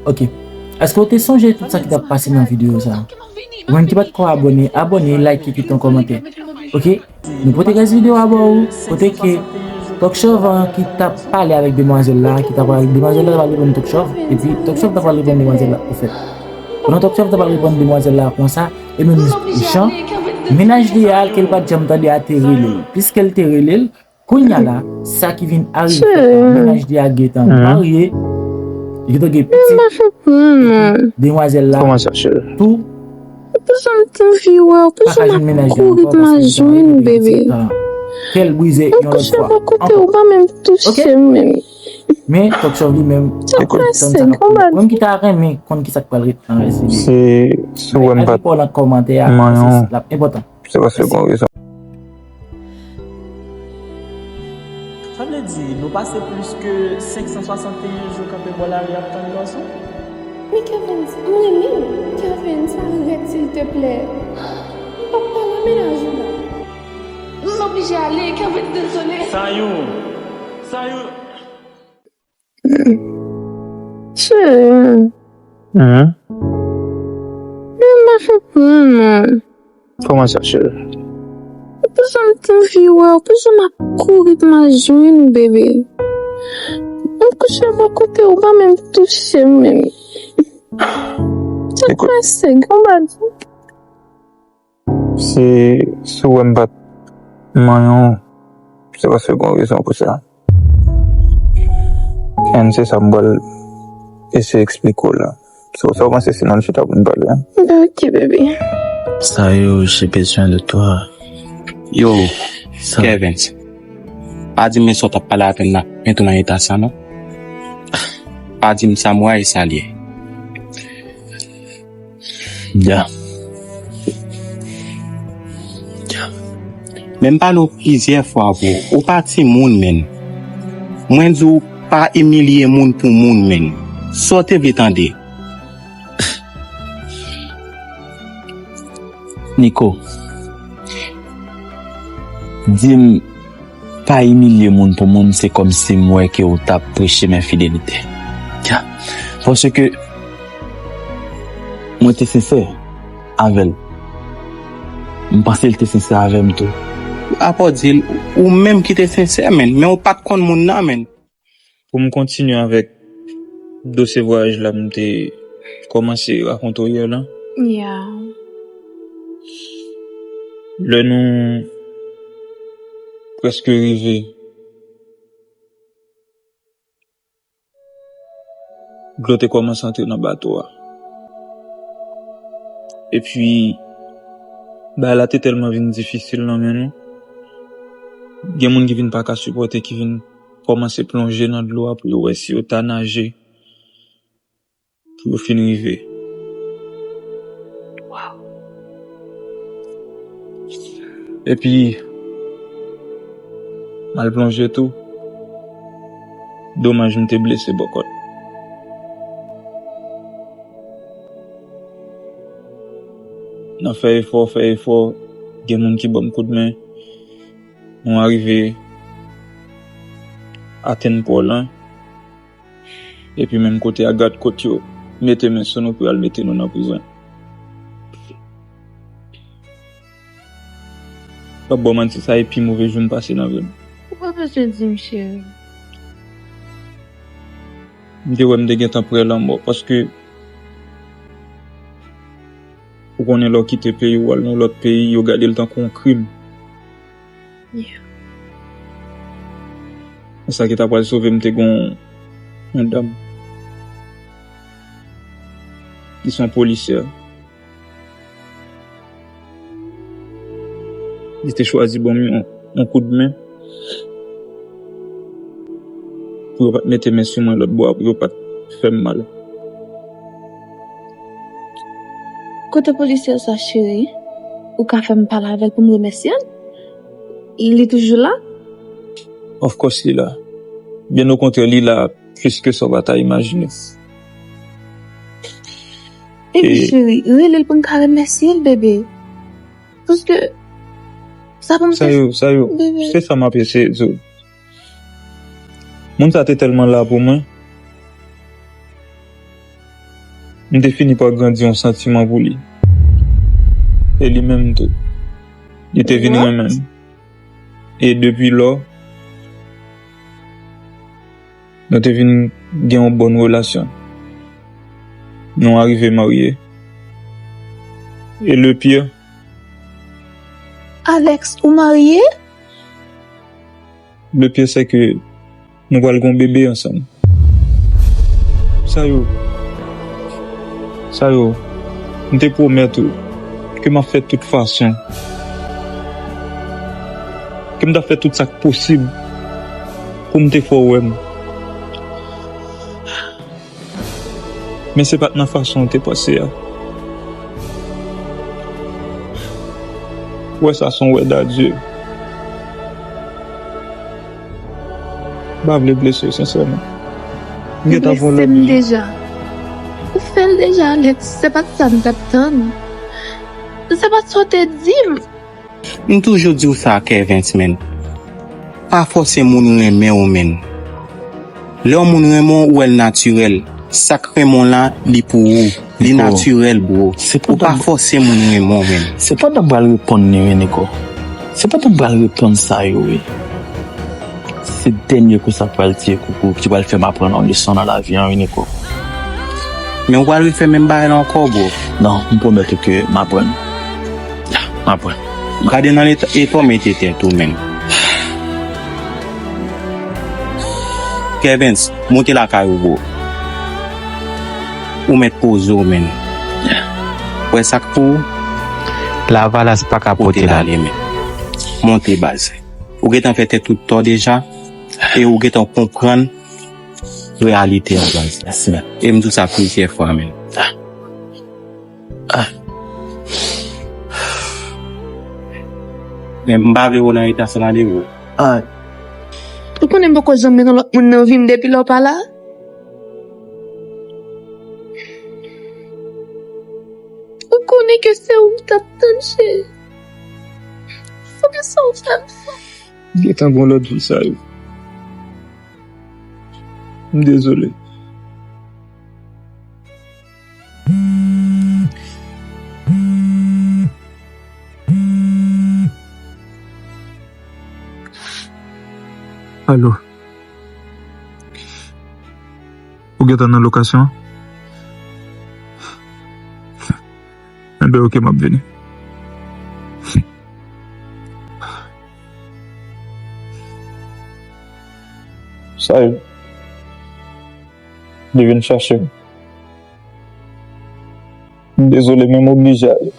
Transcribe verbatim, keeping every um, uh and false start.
Ok. Èske w te sonje tout sa ki t ap pase nan videyo sa a? Ou menm ki pa t ko abòne, abòne, like, kite yon kòmantè. Ok? Nou pote rès videyo a ba ou, kote ke Talk Shove an ki t ap pale avèk demwazèl la, ki t ap pale avèk demwazèl la, t ap pale reponn Talk Shove, epi Talk Shove t ap pale reponn demwazèl la, ofèt. Pandan Talk Shove t ap pale reponn demwazèl la konsa, e menm jan, mennaj li a, ke l pa t janm tande a, te rele l. Piske l te rele l, kounye a la, sa ki vin arive, fè ke mennaj li a gentan marye, li gentan gen pitit, demwazèl la tou, Ou bezwen m te anvi wè w, ou bezwen m ap kouri pou m al jwenn ou, bebe. Kè l brize yon lòt fwa. M ap kouche bò kote w, ou pa menm touche m menm. Men Talk Shove li menm, li konn tann sa k ap rive. Ou menm ki ta renmen konn ki sa k pral ret nan rès videyo, se sou wè m pa t manyen w. Al reponn nan kòmantè a, paske l ap enpòtan. Se paske gen yon rezon. Sa vle di, nou pase plis ke senk san swasanteyen jou kanpe bò lari ap tann gason? Men Kervens, m renmen w. Kervens, pa rèd, silteplè. M p ap pale a mennaj ou la. M oblije ale, Kervens, dezole. Sayou! Sayou! Cheri. Hein? Men m pa konprann ou. Kòman sa, cheri? Ou bezwen m te anvi wè w, ou bezwen m ap kouri pou m al jwenn ou, bebe. M kouche bò kote w, ou pa menm touche m menm. Sa k pase, gen yon bagay? Se, si w wè m pa t manyen w, se paske gen yon rezon pou sa. And se sa m pral eseye eksplike w la. So, sa w panse si nou al chita pou n pale a? Ben, ok, bebe. Sayou, j'ai besoin de toi. Yo, Kervens, pa di m men sa w t ap pale avè m nan, men tou nan eta sa, non. Pa di m sa m wè e sa l ye. Ya. Ya. Men m pale w plizyè fwa, bro. Ou pa timoun, menn. Mwen di w pa imilye moun pou moun, menn. Sa w te vle tande? Nico, di m pa imilye moun pou moun, se kòmsi m wè ke w t ap preche m enfidelite. Ya. Paske mwen te sensè avè l. M panse l te sensè avè m tou. Apa w di l, ou menm ki te sensè, menn, men ou pa t konn moun nan, menn. Pou m kontinye avèk dosye vwayaj la m te kòmanse rakonte w yè lan. Yeah. Lè nou prèske rive, dlo te kòmanse antre nan bato a. Epi, bagay la te tèlman vin difisil nan men nou. Gen moun ki vin pa ka sipòte, ki vin kòmanse plonje nan dlo a pou yo wè si yo ta naje pou yo fin rive. Waw. Epi, m al plonje tou. Domaj, m te blese bò kòt. Nan fè efò, fè efò, gen moun ki ban m kout men. Nou arive atenn pò lan. Epi menm kote a, gad kot yo mete men sou nou pou y al mete nou nan prizon. M p ap ba w manti, sa e pi move jou m pase nan vi m. Ou pa bezwen di m, cheri. M te wè m te gentan prè lanmò, paske ou konnen lè w kite peyi w al nan yon lòt peyi, yo gade l tankou yon krim. Yeah. Men sa ki ta pral sove m, te gen yon dam. Li se yon polisyè. Li te chwazi ban m yon, yon kout men pou yo pa t mete men sou mwen lòt bò a, pou yo pa t fè m mal. Kote polisyè sa, cheri? Ou ka fè m pale avè l pou m remèsye l? Li toujou la? Of course, li la. Byen okontrè, li la plis ke sa w pa ta imajine. Epi, e cheri, rele l pou n ka remèsye l, bebe. Paske sa pou m fè. Sa yo, sa yo, bebe, se sa m ap eseye di w. Moun sa te tèlman la pou mwen. M te fini pa grandi yon santiman pou li. E li menm tou, li te vin renmen m. E depi lò, nou te vin gen yon bòn relasyon. Nou arive marye. E le pire, Alex, ou marye? Le pire, c'est que nou pral gen yon bebe ansanm. Sa yo, sa yo, m te pwomèt ou ke m ap fè tout fason, ke m t ap fè tout sa k posib pou m te fè w wè m. Men se pa t nan fason w te panse a. Ou wè sa, se yon wè dadye. M pa vle blese w, sensèman. M gentan pran lòt vi. Ou blese m deja. Ou fè l deja, Alex. Se pa t sa m t ap tann. Se pa t sa w te di m. M toujou di w sa, Kervens, menn. Pa fòse moun renmen w, menn. Lè yon moun renmen w, ou wè l natirèl. Sa k renmen w la, li pou ou. Li natirèl, bro. Ou pa fòse moun renmen w, menn. Se pandan m pral reponn li, wi, Niko. Se pandan m pral reponn sa yo, wi. Se dènye kou sa k pral tiye koukou, ki pral fè m aprann yon leson nan lavi an, wi, Niko. Men ou pral refè menm bagay la ankò, bro. Non, m pwomèt ou ke m aprann. M aprann. Gade nan eta, eta w mete tèt ou, menn. Kervens, monte lakay ou, bro. Ou mèt poze w, menn. Wè sa k pou ou. Lavalas pa ka pote l ale, menn. Monte, baz. Ou gentan fè tèt ou tò deja, e ou gentan konprann reyalite a, baz. Yes, man. E m di w sa plizyè fwa, menn. Ah. Men m pa vle w nan eta sa la, bro. Ah. Ou konnen m poko janm gen yon lòt moun nan vi m depi lè w pa la? Ou konnen ke se ou m t ap tann, cheri. Fò ke sa w fè m fè. M gentan gen yon lòt vi, sa yo. M dezole. Alo. Ou gentan nan lokasyon an? Enben, oke, m ap vini. Sa yo. Li vin chache m. M dezole, men m oblije ale.